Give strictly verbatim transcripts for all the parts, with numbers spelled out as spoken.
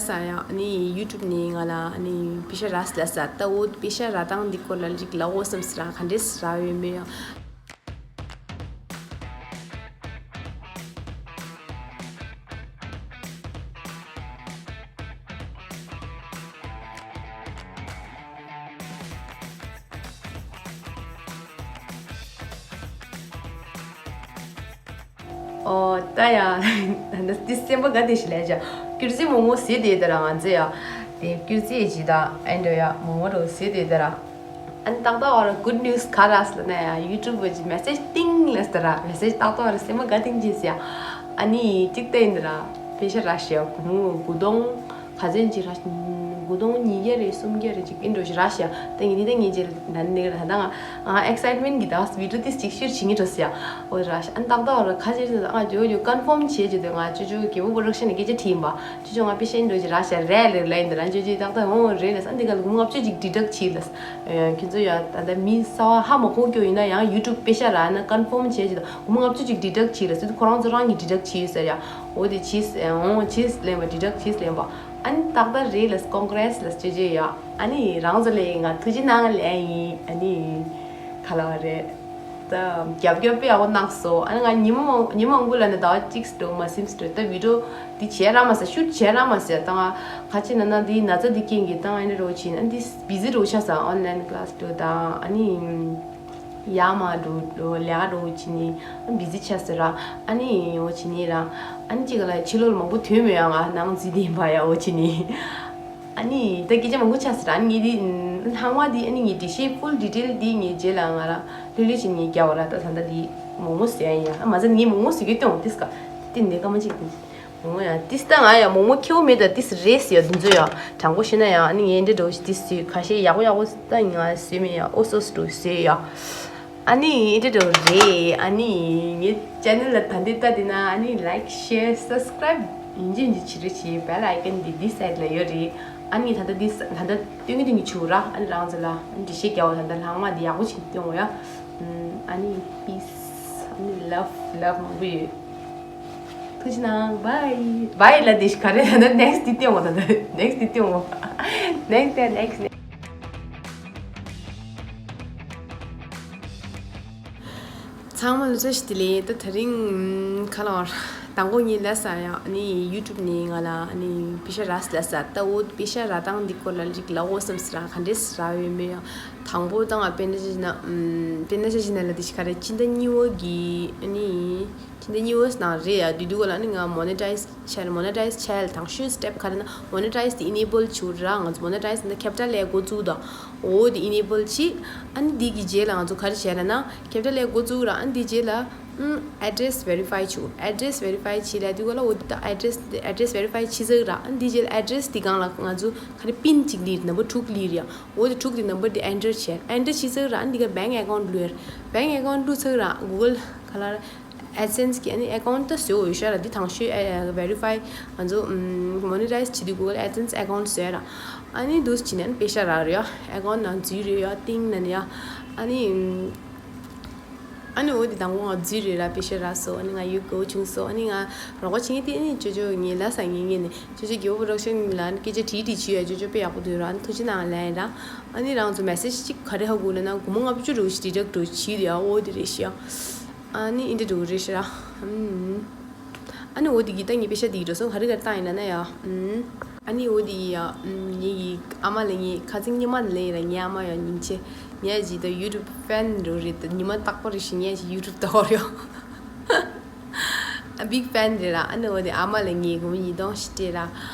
ས་ཡང་ཨ་ནི་ཡུ་ཊུབ་ནས་ང་ལ་ཨ་ནི་པེ་ཤ་རག་ལ་ས་ད་འོ་པེ་ཤ་རག་སྟངས་འདི་སྐོར་ལ་ཅིག་ལབ་དགོས་བསམ་སོང་ར། ག་འདྲས་རག་ཡོད་མེད་ཡང་། ཨོ་ད་ཡ། ད་འདི་སེམས་པ་དགའ་བདེ་ཞིག་ལས་བྱ། སྐྱུར་རྩི་མོག་མོག་ཟོས་བསྡད་དེ་ར་ང་ཚོ་ཡ། དེ་སྐྱུར་རྩི་ཡི་ཇི་ད་ཨེ་འདྲ་ཡ་མོག་མོག་རོ་ཟོས་བསྡད་དེ་ར། ཨ་ནི་ཏག་ཏག་བར་གུད་ནིའུ་སི་ག་རག་ལབ་ན་ཡ་ཡུ་ཊུབ་བར་གྱི་མེ་སེཇ་ཏིང་ལབ་སྟེ་ར། མེ་སེཇ་ཏག་ཏག་བར་སེམས་པ་དགའ་ཏིང་བྱས་སི་ཡ། ཨ་ནི་ཅིག་ལྟ་ཡིན་དེ་ར། པེ་ཤ་རག་ཤི་ཡ་སྒོར་མོ་དགུ་སྟོང་ག་ཚོད་ཅིག་རག་དགུ་སྟོང་ཉིས་བརྒྱ་རེད་སུམ་བརྒྱ་རེད་ཅིག་ཨིན་འགྲོ་ཞིག་རག་ཤི་ཡ། ད་ངས་འདི་ད་ངས་ཅིག་ན་ནི་ད་ང་ཨེག་སའེཊ་མེན་གི་ད་བི་ཌི་ཡོ་ཏིས་ཅིག་ཤུར་བྱེད་ངེས་འགྲོ་སི་ཡ། འོ་རག་ཤི་ཡ། ཨ་ནི་ཏག་ཏག་བར་ཁ་ཆེར་ང་ཇོ་ཇོ་ཀོན་ཕོམ་བྱས་ཀྱི་དུས་ང་ཅོ་ཅོ་རྒྱལ་པོ་པོ་རོ་ཌག་ཤན་ནས་སྐད་ཆ་དྲིས་ཡིན་པ། ཅོ་ཅོ་ང་པེ་ཤ་ཨིན་འགྲོ་ཞིག་རག་ཤི་ཡ་རེད་ལེ་ལེ་ཡིན་དེ་ར། ཅོ་ཅོས་ཏག་ཏག་འོ་རེད་ལབ་ས། ཨ་ནི་འདི་ག་ལ་སྒོར་མོ་ལྔ་བཅུ་ཅིག་ཌི་ཌག་བྱས་ལབ་ས། ཁྱེད་ཚོ་ཡ་ད་ལྟ་མི་གསར་པ་ཧ་མ་གོ་སྐྱོ་ཡིན་ན་ཡང་ཡུ་ཊུབ་པེ་ཤ་རག་ན་ཀོན་ཕོམ་བྱས་ཀྱི་ད་སྒོར་མོ་ལྔ་བཅུ་ཅིག་ཌི་ཌག་བྱས་ལབ་ས། ཁོ་རང་ཚོ་རང་གིས་ཌི་ཌག་བྱས་ཡོད་ཟེར་ཡ། འོ་དེ་བྱས་འོ་བྱས་ལེན་པ་ཌི་ཌག་བྱས་ལེན་པ། ཨ་ནི་ཏག་ཏག་རེད་ལབ་ས། ཀོང་གྷི་རེ་སི་ལབ་ས་ཅོ་ཅོ་ཡ། ཨ་ནི་རང་ཚོ་ལ་ང་ཐུགས་རྗེ་གནང་ལེ་ཡིན། ཨ་ནི་ག་ལ་བ་རེད། ད་རྒྱབ་སྐྱོར་དཔེ་ཡག་པོ་གནང་སོང་། ཨ་ནི་ང་ཉི་མ་མང་ཉི་མ་མང་པོ་ལ་ནི་ཟླ་བ་གཅིག་འགྲོ་མ་ཟིན་འགྲོ། ད་བི་ཌི་ཡོ་འདི་བྱས་རག་མ་སོང་། ཤུཊ་བྱས་རག་མ་སོང་། ད་ང་ག་ཅི་ན་ན་འདི་ན་ཚ་འདི་རྐྱེན་གྱིས་ད་ང་ཨ་ནི་རོ་ཆིན་ཨ་འདི་བི་ཟི་རོ་ཆ་ས་ཨོན་ལན་ཀི་ལ་སི་འགྲོ་ད་ཨ་ནི་ཡ་མ་འགྲོ་འགྲོ་ལས་ཀ་འགྲོ་ཆིན་ནི་ཨ་བི་ཟི་ཆ་ས་ར། ཨ་ནི་འོ་ཆིན་ནི་ར། ཨ་ནི་གཅིག་ལ་ཕྱི་ལོགས་ལ་མང་པོ་དོན་མེད་ཡ། ང་ནང་འཛུལ་དེ་ཡིན་པ་ཡ་འོ་ཆིན་ནི། ཨ་ནི་ད་སྐད་ཆ་མང་པོ་ཆགས་སོང་ར། ཨ་ནི་ངས་འདི་ལྷག་མ་འདི་ཨ་ནི་ངས་འགྲེལ་བཤད་ཕུལ་ཌི་ཊེལ་འདི་ངས་རྗེས་ལ་ང་ར་ལྷོད་ལྷོད་བྱས་ངས་རྒྱབ་ར། ད་ད་ལྟ་འདི་མོག་མོག་ཟོས་ཡ་ཡིན་ཡ། ཨ་མ་ཟད་ངས་མོག་མོག་ཟོས་ཀྱི་སྟོན་འོང་ཏིས་ཀ་ཏི་འདི་སྐར་མ་གཅིག་འདི་མོག་མོག་ཡ་ཏིས། ད་ང་ཡ་མོག་མོག་ཁེའུ་མེད། ད་ཏིས་རེས་ཡ་འདི་ཚོ་ཡ་དྲང་པོ་བཤད་ན་ཡ། ཨ་ནི་ངས་འདི་འགྲོ་ཞིག་ཏིས་ཟོས་ཁ་ཤས་ཡག་པོ་ཡག་པོ་ད་ང་ཟོས་མེད་ཡ། ཨོ་སོ་སོ་ཟོས་ཡ། ཨ་ནི་འདི་འདྲ་རེད། ཨ་ནི་ངའི་ཅེ་ནལ་ལ་ད་འདི་ལྟ་འདི་ན་ཨ་ནི་ལའིཀ་ཤེར་སབ་སི་ཀ་རའིབ་ཡིན་གཅིག་མིན་གཅིག་བྱེད་རོགས་བྱེད། བེལ་ཨའི་ཀོན་འདི་འདི་སའིཌ་ལ་ཡོད་རེད། ཨ་ནི་ད་ལྟ་འདི་ད་ལྟ་སྟོན་གི་སྟོན་གི་བྱུང་ར། ཨ་ནི་རང་ཚོ་ལ་ཨ་ནི་འགྲེལ་བཤད་རྒྱག་པ་ད་ལྟ་ལྷག་མ་འདི་ཡག་པོ་ཞིག་སྟོན་འོ་ཡ། ཨ་ནི་པིས། ཨ་ནི་ལབ་ལབ་མང་པོ་ཡོད། ཐུགས་རྗེ་གནང་། བྷའི། བྷའི་ལ་འདི་ག་རེ་ད་ནེག་སི་འདི་སྟོན་འོ། ད་ནེག་སི་འདི་སྟོན་འོ། ནེག་སི་ནེག་སི། ཚང་མ་ལ་བཀྲ་ཤིས་བདེ་ལེགས། ད་དེ་རིང་ཁ་ལོར་དང་པོ་ངའི་ལ་ས་ཡང་ཨ་ནི་ཡུ་ཊུབ་ནས་ང་ལ་ཨ་ནི་པེ་ཤ་རག་ལ་ས། ད་འོ་པེ་ཤ་རག་སྟངས་འདི་སྐོར་ལ་ཅིག་ལབ་དགོས་བསམ་སོང་ར། ག་འདྲས་རག་ཡོད་མེད་ཡང་། དང་པོ་ད་ང་དཔེར་ན་ཆ་བཞག་ན་དཔེར་ན་ཆ་བཞག་ན་ལ་འདི་ཞིག་ག་རེ་ཕྱི་ཟླ་གཉིས་པ་གི་ཨ་ནི་ཕྱི་ཟླ་གཉིས་པ་ནང་རེད་ཡ། དུས་དུས་ག་ལ་ཨ་ནི་ང་མོ་ནི་ཊའིཛ་བྱས་རེད། མོ་ནི་ཊའིཛ་བྱས་ལ་དང་ཤོས་སི་ཊེབ་ག་རེ་ན་མོ་ནི་ཊའིཛ་དེ་ཨི་ནེ་བལ་བྱུང་ར། ང་ཚོ་མོ་ནི་ཊའིཛ་ད་ཁེ་པི་ཊལ་ལས་འགོ་བཙུགས་དང་། འོ་དེ་ཨི་ནེ་བལ་བྱས། ཨ་ནི་དེ་གི་རྗེས་ལ་ང་ཚོ་ག་རེ་བྱས་ར་ན་ཁེ་པི་ཊལ་ལས་འགོ་བཙུགས་ར། ཨ་ནི་དེ་རྗེས་ལ་ཨ་ཌི་རེ་སི་ཝེ་རི་ཕའི་བྱུང་། ཨ་ཌི་རེ་སི་ཝེ་རི་ཕའི་བྱས་ལ་དུས་ག་ལ་འོ་དེ་ཨ་ཌི་རེ་སི་ཨ་ཌི་རེ་སི་ཝེ་རི་ཕའི་བྱས་ཚར་ར། ཨ་ནི་དེ་རྗེས་ལ་ཨ་ཌི་རེ་སི་དེ་སྒང་ལ་ང་ཚོ་ག་རེ་པིན་གཅིག་སླེབས་རེད། ནམ་བར་དྲུག་སླེབས་རེད་ཡ། འོ་དེ་དྲུག་དེ་ནམ་བར་དེ་ཨེན་ཊར་བྱས། ཨེན་ཊར་བྱས་ཚར་ར། ཨ་ནི་དེ་ག་བེང་ཨེ་ཀའུན་ཊི་བླུགས་ཡ། བེང་ཨེ་ཀའུན་ཊི་བླུགས་ཚར་ར་གུ་གལ་ག་ལ་ཨེ་ཌི་སེན་སི་གི་ཨ་ནི་ཨེ་ཀའུན་ཊི་ད་བཟོས་ཡོད་ཤག་ར། འདི་དང་ཤོས་ཨེ་ཝེ་རི་ཕའི་ང་ཚོ་མོ་ནི་ཊའིཛ་བྱེད་དུས་གུ་གལ་ཨེ་ཌི་སེན་སི་ཨེ་ཀའུན་ཊི་བཟོས་ར། ཨ་ནི་འདུག་སེ་བྱས་ནས་ཨ་ནི་པེ་ཤ་རག་རེད་ཡ། ཨེ་ཀའུན་ཊི་ནང་འཛུལ་རེད་ཡ། ཏིང་ནང་ཡ། ཨ་ནི་ཨ་ནི་འོ་དེ་དང་པོ་ང་འཛུལ་རེད་ར། པེ་ཤ་རག་སོང་། ཨ་ནི་ང་ཡུལ་དགའ་བོ་བྱུང་སོང་། ཨ་ནི་ང་རོགས་པ་བྱེད་མཁན་དེ་ཨ་ནི་ཅོ་ཅོ་ངའི་ལ་ས་ངེས་ངེས་ནས་ཅོ་ཅོ་རྒྱལ་པོ་པོ་རོ་ཌག་ཤན་ལ་ཨ་ནི་སྐད་ཆ་དྲིས་དྲིས་བྱས་ཡ། ཅོ་ཅོ་དཔེ་ཡག་པོ་འདུག་ར། ཨ་ནི་ཐུགས་རྗེ་གནང་ལབ་ཡིན་ར། ཨ་ནི་རང་ཚོ་མེ་སེཇ་གཅིག་ག་རེ་ཧ་གོ་ལབ་ན་སྒོར་མོ་ལྔ་བཅུ་འདྲ་བོ་ཞིག་ཌི་ཌག་འདྲ་བོ་བྱས་རེད་ཡ། འོ་དེ་རེད་ཤག་ཨ་ནི་ཨིན་དྲ་འདྲ་བོ་རེད་ཤག་ར། ཨ་ནི་འོ་དེ་གི་ད་ངའི་པེ་ཤ་དེ་གི་འགྲོ་སོང་། ག་རེ་ག་རེ་བཏང་ཡིན་ལབ་ན་ཡ། ཨ་ནི་འོ་དེ་ཡ། ངེད་ཀྱི་ཨ་མ་ལ་ངས་ཁ་སང་ཉི་མ་ལ་ཡིན་ར། ངའི་ཨ་མ་ཡ་ཉིན་བྱེད་ངའི་ཅིག་ད་ཡུ་ཊུབ་ཕེན་འདྲ་བོ་རེད། ད་ཉི་མ་རྟག་པར་རེ་བཞིན་ངའི་ཅིག་ཡུ་ཊུབ་ལྟ་བར་ཡོང་། ཨ་བིག་ཕེན་རེད་ར། ཨ་ནི་འོ་དེ་ཨ་མ་ལ་ངས་སྒོར་མོ་ཉིས་སྟོང་ཞིག་སྤྲད་ར།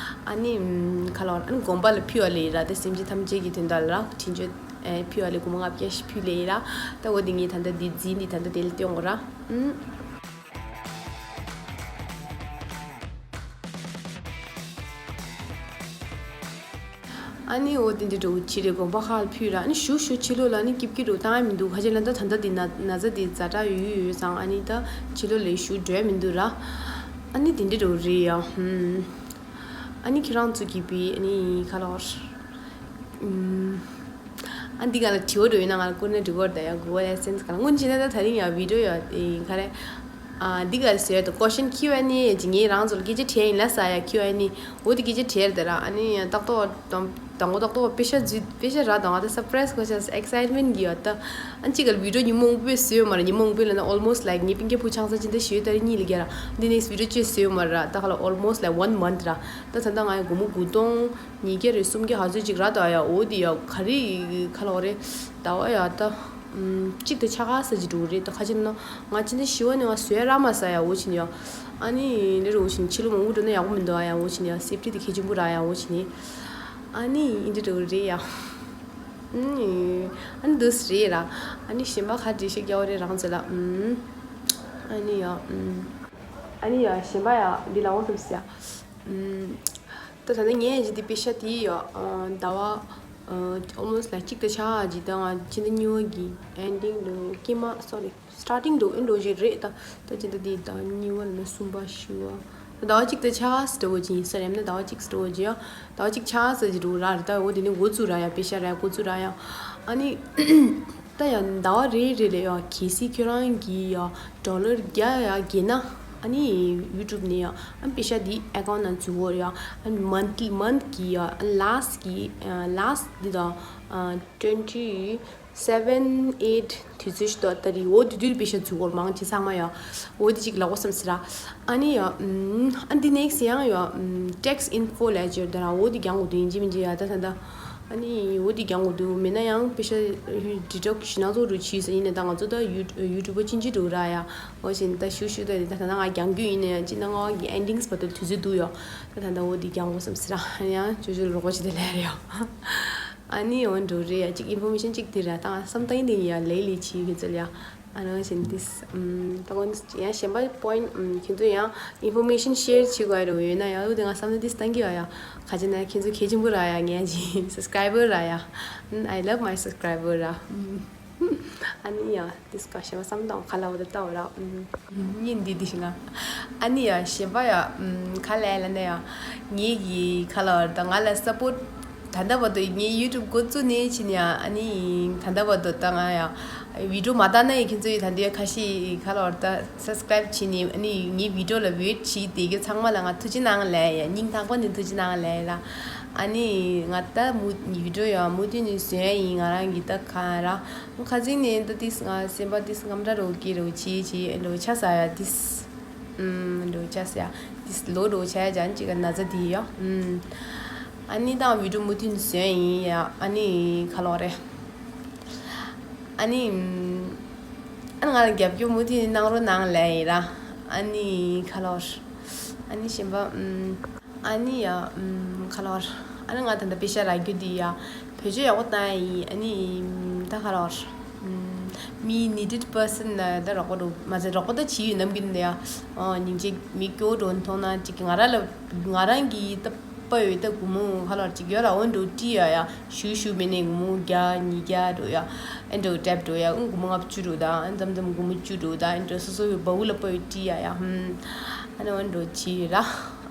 ཨ་ནི་ཁ་ལོར་ཨ་ནི་དགོན་པ་ལ་ཕུལ་བ་ལེ་ར། དེ་སེམས་ཅན་ཐམས་ཅད་ཀྱི་དོན་དག་ལ་ར། འཕྲིན་བཅོལ་ཕུལ་བ་ལེ་སྒོར་མོ་ལྔ་བརྒྱ་ཞིག་ཕུལ་ལེ་ར། ད་འོ་དེ་ངས་ད་ལྟ་འདི་རྫིས་འདི་ད་ལྟ་དེ་ལ་སྟོན་དགོས་ར། ཨ་ནི་འོ་དེ་འདྲ་འདྲ་བོ་བྱས་རེད། དགོན་པ་ཁག་ལ་ཕུལ་ར། ཨ་ནི་ཞུ་ཞུ་ཕྱི་ལོགས་ལ་ཨ་ནི་སྐྱིད་སྐྱིད་འདྲ་བོ་བཏང་ཡ་མི་འདུག་ཁ་ཅིག་ལ་ད་ད་ལྟ་འདི་ན་ན་ཚ་འདི་ཛ་དྲག་ཡོད་ཡོད་ཙང་། ཨ་ནི་ད་ཕྱི་ལོགས་ལ་ཞུ་འགྲོ་ཡ་མི་འདུག་ར། ཨ་ནི་དེ་འདྲ་འདྲ་བོ་རེད་ཡ། ཧུམ། ཨ་ནི་ཁྱེད་རང་ཚོ་གིས་པི་ཨ་ནི་ཁ་ལོར། ཨུམ། ཨ་འདི་ག་ལ་དྲི་བ་འདྲ་ཡོད་ན་ང་ལ་བསྐུར་ན་འགྲིག་གི་རེད་ད་ཡ། གུ་གལ་ཨེ་ཌི་སེན་སི་ག་ལ། སྔོན་ཕྱིན་ན་ད་དེ་རིང་ཡ་བི་ཌི་ཡོ་ཡ་དེ་ག་རེ། ཨ་འདི་ག་ཟེར་དུ་ཀོ་ཤན་ཁྱུ་ཨེན་ཨེ་ཅིག་ངས་རང་ཚོ་ལ་སྐད་ཆ་དྲིས་ཡིན་ལ་ས་ཡ་ཁྱུ་ཨེན་ཨེ་འོ་དེ་སྐད་ཆ་དྲིས་དེ་ར། ཨ་ནི་ཏག་ཏོག་དང་དང་པོ་ཏག་ཏོག་པེ་ཤ་འཛུལ་པེ་ཤ་ར་དང་ཨ་ད་སར་པ་རའི་ཛི་ཁོ་ཤ་ཨེག་སའིཊ་མེན་གི་ཡོད་ད། ཨ་ཅིག་ག་བི་ཌི་ཡོ་ཉི་མ་དབུ་པོས་བཟོས་ཡོད་མ་ར། ཉི་མ་དབུ་པོས་ལ་ན་ཨོལ་མོ་སི་ལའིག་ངའི་པིན་ཀེ་ཕུ་ཆང་ས་ཅི་འདྲ་ཞུས་ད་རེ་གཉིས་ལ་རྒྱ་ར། འདི་ནེག་སི་བི་ཌི་ཡོ་ཅི་བཟོས་ཡོད་མ་ར། ད་ཁ་ལ་ཨོལ་མོ་སི་ལའིག་ཝན་མན་ཐི་ར། ད་ད་ད་ང་ཡི་སྒོར་མོ་དགུ་སྟོང་ཉིས་བརྒྱ་རེ་སུམ་བརྒྱ་ཧ་ཚོད་ཅིག་ར་ད་ཡ། འོ་དེ་ཡ་ག་རེ་ཁ་ལ་འོ་རེད་ད་བ་ཡ་ད། ཨམ། གཅིག་དང་ཕྱེད་ཀ་ཙམ་ཅིག་འགྲོ་གི་རེད། ད་ཁ་ཅིག་ན་ང་ཅི་འདྲ་ཞི་བ་ནས་ང་བཟོས་ར་མ་ཟ་ཡ། འོ་ཕྱིན་ཡ། ཨ་ནི་འདི་འདྲ་འོ་ཕྱིན་ཕྱི་ལོགས་མང་པོ་འགྲོ་ན་ཡག་པོ་མི་འདུག་ཨ་ཡ། འོ་ཕྱིན་ཡ་སེབ་ཊི་དེ་གལ་ཆེན་པོ་ར་ཡ། འོ་ཕྱིན་ནི་ཨ་ནི་འདི་འདྲ་འགྲོ་གི་རེད་ཡ། ཨ་ནི་ཨ་ནི་འདུག་སེ་རེད་ར། ཨ་ནི་གཞན་པ་ག་འདྲ་ཞིག་རྒྱག་པ་རེད་རང་ཚོ་ལ། ཨམ། ཨ་ནི་ཡ། ཨམ། ཨ་ནི་ཡ་གཞན་པ་ཡ་འདི་ལ་འོ་བསམ་སི་ཡ། ཨམ། ད་ད་ནི་ངས་ཇི་དེ་པེ་ཤ་དེ་ཡོད། ཟླ་བ་ཨོལ་མོ་སི་ལ་གཅིག་དང་ཕྱེད་ཀ་ཇི་ད་ང་ཕྱི་ཟླ་གཉིས་པ་གི་ཨེན་ཌིང་དུ་ཀྱེ་མ་སོ་རི་སི་ཊར་ཊིང་དུ་ཨེན་འགྲོ་བཞིན་རེད་ད། ད་ཇི་ད་དེ་ཟླ་བ་གཉིས་པ་ལ་ན་གསུམ་པ་བཞི་པ་ཟླ་བ་གཅིག་དང་ཕྱེད་ཀ་ཙམ་འདྲ་བོ་ཅིག་ཡིན་ས་རེད་ན། ཟླ་བ་གཅིག་ཙམ་འདྲ་བོ་ཅིག་ཡོད། ཟླ་བ་གཅིག་ཕྱེད་ཀ་ཙམ་ཅིག་འགྲོ་ར་རེད་ད། འོ་དེ་ནི་འགོ་བཙུགས་ར་ཡ། པེ་ཤ་ར་ཡ་འགོ་བཙུགས་ར་ཡ། ཨ་ནི། ད་ཡང་ཟླ་བ་རེ་རེ་ལ་ཡང་གལ་སྲིད་ཁྱོད་རང་གིས་ཡང་ཌོ་ལར་བརྒྱ་ཡང་བརྒྱབ་ན། ཨ་ནི་ཡུ་ཊུབ་ནས་ཡང་ཨ་པེ་ཤ་འདི་ཨེ་ཀའུན་ནང་འཛུལ་གྱི་ཡོད་རེད་ཡ། ཨ་ནི་མན་ཐི་མན་ཐི་གི་ཡང་ལ་སི་ཊི་གི་ལ་སི་ཊི་འདི་དང་ཊུ་ཝེན་ཊི་སེ་ཝེན་ཨེཊ་དུས་ཚོད་ཞིག་ཏུ་ད་རེས་འོ་དེ་དུས་པེ་ཤ་འཛུལ་གྱི་ཡོད་རེད། མང་ཆེ་ཚང་མ་ཡང་འོ་དེ་གཅིག་ལབ་དགོས་བསམ་སི་ར། ཨ་ནི་ཡ། ཨ་འདི་ནེག་སི་ཡང་ཡ། ཊེག་སི་ཨིན་ཕོ་ལབ་ཀྱི་ཡོད་ད་ར། འོ་དེ་རྒྱག་དགོས་འདུག་ཡིན་གཅིག་མིན་གཅིག་ཡ་ད་ད་ད། ཨ་ནི་འོ་དེ་རྒྱག་དགོས་འདུག་མེད་ན་ཡང་པེ་ཤ་ཌི་ཌག་ཤི་ན་ཚོ་རུ་ཆི་ཟེར་ཡིན་ན་ད་ང་ཚོ་ད་ཡུ་ཡུ་ཊུབ་པ་ཅིན་ཅི་འགྲོ་ར་ཡ། འོ་བཞིན་ད་ཞུ་ཞུ་ད་ད་ད་ང་རྒྱག་རྒྱུ་ཡིན་ན་ཡང་ཅི་ན་ང་གི་ཨེན་ཌིང་སི་བར་དུ་དུས་ཚོད་འདུག་ཡ། ད་ད་ད་འོ་དེ་རྒྱག་དགོས་བསམ་སི་ར། ཡང་ཅོ་ཅོ་རོགས་ཅི་དེ་ལས་རེད་ཡ། ཨ་ནི་འོ་འགྲོ་རེད་ཡ། ཅིག་ཨིན་ཕོར་མེ་ཤན་ཅིག་དེ་ར་ད་ང་བསམ་སྟངས་ཡིན་དེ་ཡ་ལེ་ལེ་ཆི་གི་ཚོད་ཡ། ཨ་ནི་བཞིན་དེ། ཨམ། ད་ཁོང་ཡང་གཞན་པ་པོ་ཡིན་ཨམ། ཁྱེད་ཚོ་ཡང་ཨིན་ཕོར་མེ་ཤན་ཤེར་བྱེད་དགོས་རེད་ཡོད་ན་ཡང་འོ་དེ་ང་བསམ་ན་དེ་བཏང་གི་ཡོད་ཡ། ག་ཅི་ན་ཁྱེད་ཚོ་གལ་ཆེན་པོ་ར་ཡ། ངའི་སབ་སི་ཀ་རའི་བར་ར་ཡ། ཨམ། I love my subscriber ར། ཨམ། ཨ་ནི་ཡ་དེ་སྐ་གཞན་པ་བསམ་སྟངས་ག་ལ་འོ་དེ་ལྟ་བ་ར། ཨམ། གཉིས་འདི་འདི་ཞིག་ན། ཨ་ནི་ཡ་གཞན་པ་ཡ། ཨམ། ག་ལ་ལ་ན་ཡ། ངེད་ཀྱི་ག་ལ་བར་ད་ང་ལ་སབ་པོར་ཊི། ད་ལྟ་བར་དུ་ངའི་ཡུ་ཊུབ་འགོ་བཙུགས་ནས་ཕྱིན་ཡ། ཨ་ནི་ད་ལྟ་བར་དུ་ད་ང་ཡ་བི་ཌི་ཡོ་མ་བལྟས་ན་ཡ་ཁྱེད་ཚོ་ཡི་ད་འདི་ཁ་ཤས་ག་ལ་བར་ད་སབ་སི་ཀ་རའིབ་བྱས་ནས་ཨ་ནི་ངའི་བི་ཌི་ཡོ་ལ་ཝེ་ཊི་བྱས་བསྡད་རྒྱུ་ཚང་མ་ལ་ང་ཐུགས་རྗེ་གནང་ལབ་ཡ། སྙིང་ཐག་པ་ནས་ཐུགས་རྗེ་གནང་ལབ་ཡ་ལ། ཨ་ནི་ང་ད་མུ་བི་ཌི་ཡོ་ཡ་མུ་མཐུད་ནས་བཟོ་ཡ་ཡིན། ང་རང་གི་ད་ག་ར་ཁ་སང་ནས་ད་ཏིས་ང་སེམས་པ་ཏིས་རྔམ་དྲག་རོ་སྐྱེ་རོ་བྱེད་བྱེད་རོ་ཆ་ས་ཡ་ཏིས། ཨུམ། འགྲོ་ཆ་ཟེར་ཡ། དེ་ལོ་འགྲོ་ཆ་ཡ་ཅན་ཅིག་ག་ན་ཚ་དེ་ཡོ། ཨུམ། ཨ་ནི་ད་བི་ཌི་ཡོ་མུ་མཐུད་བཟོས་ཡིན་ཡ། ཨ་ནི་ག་ལོ་རེད། ཨ་ནི། ཨ་ང་ལ་རྒྱབ་སྐྱོར་མུ་མཐུད་གནང་རོགས་གནང་ལབ་ཡིན་ར། ཨ་ནི་ག་ལོ། ཨ་ནི་གཞན་པ། ཨུམ། ཨ་ནི་ཡ། ཨུམ། ག་ལོ། ཨ་ནི་ང་ད་ལྟ་པེ་ཤ་རག་རྒྱུ་དེ་ཡ། བེད་སྤྱོད་ཡག་པོ་བཏང་ཡ་ཡིན། ཨ་ནི། ད་ག་རེ། ཨུམ། མི་ནི་ཌེཌ་པར་སན་ལ་ད་རོགས་པ་འགྲོ་མ་ཟད་རོགས་པ་ད་བྱེད་ཡོད་ནམ་རྒྱུན་དེ་ཡ། ཨོ་སྙིང་རྗེ་མི་སྐྱོ་འགྲོ་མཐོང་ན་ཅིག་གི་ང་རང་ལ་ང་རང་གིས་ད་པ་ཡོད་ད་སྒོར་མོ་ག་ལོ་ཅིག་ཡོད་ར། འོ་འགྲོ་བྲིས་ཡ་ཡ་ཞུ་ཞུ་མེད་ནས་སྒོར་མོ་བརྒྱ་ཉིས་བརྒྱ་འགྲོ་ཡ། ཨེ་འགྲོ་ཊེབ་འགྲོ་ཡ། ཨུ་སྒོར་མོ་ལྔ་བཅུ་འགྲོ་ད། ཨེ་མཚམས་མཚམས་སྒོར་མོ་བཅུ་འགྲོ་ད། ཨེ་འགྲོ་སོ་སོ་གི་བ་འུ་ལ་པ་ཡོད་བྲིས་ཡ་ཡ། ཧུམ། ཨ་ནི་འོ་འགྲོ་བྱེད་ཡོད་ར།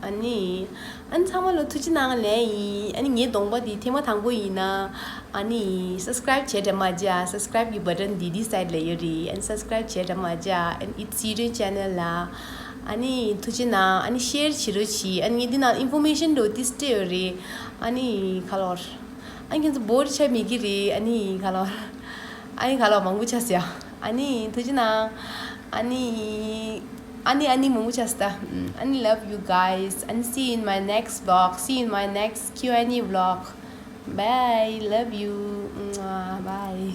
ཨ་ནི། ཨ་ནི་ཚང་མ་ལ་ཐུགས་རྗེ་གནང་ལན་ཡིན། ཨ་ནི་ངའི་གདོང་པ་འདི་ཐེངས་མ་དང་པོ་ཡིན་ན། ཨ་ནི་སབ་སི་ཀ་རའིབ་བྱས་དྲ་མ་བྱ། སབ་སི་ཀ་རའིབ་གི་བ་ཊན་འདི་འདི་སའིཌ་ལ་ཡོད་རེད། ཨ་ནི་སབ་སི་ཀ་རའིབ་བྱས་དྲ་མ་བྱ། ཨ་ནི་ཨིཊ་སི་རི་ཆེ་ནལ་ལ། ཨ་ནི་ཐུགས་རྗེ་གནང་། ཨ་ནི་ཤེར་བྱེད་རོགས་གྱིས། ཨ་ནི་ངས་འདི་ནང་ཨིན་ཕོར་མེ་ཤན་འགྲོ་ཏིས་སྤྲད་ཡོད་རེད། ཨ་ནི་ག་ལོ། ཨ་ནི་ཁྱེད་ཚོ་བོར་ཆ་མེད་ཀི་རེད། ཨ་ནི་ག་ལོ། ཨ་ནི་ག་ལོ་མང་པོ་ཆ་ཟེར་ཡ། ཨ་ནི་ཐུགས་རྗེ་གནང་། ཨ་ནི། ཨ་ནི་ཨ་ནི་མང་པོ་ཆགས་སི་ད། ཨ་ནི་love you guys and see you in my next vlog, see you in my next Q and A vlog. Bye, love you. Bye.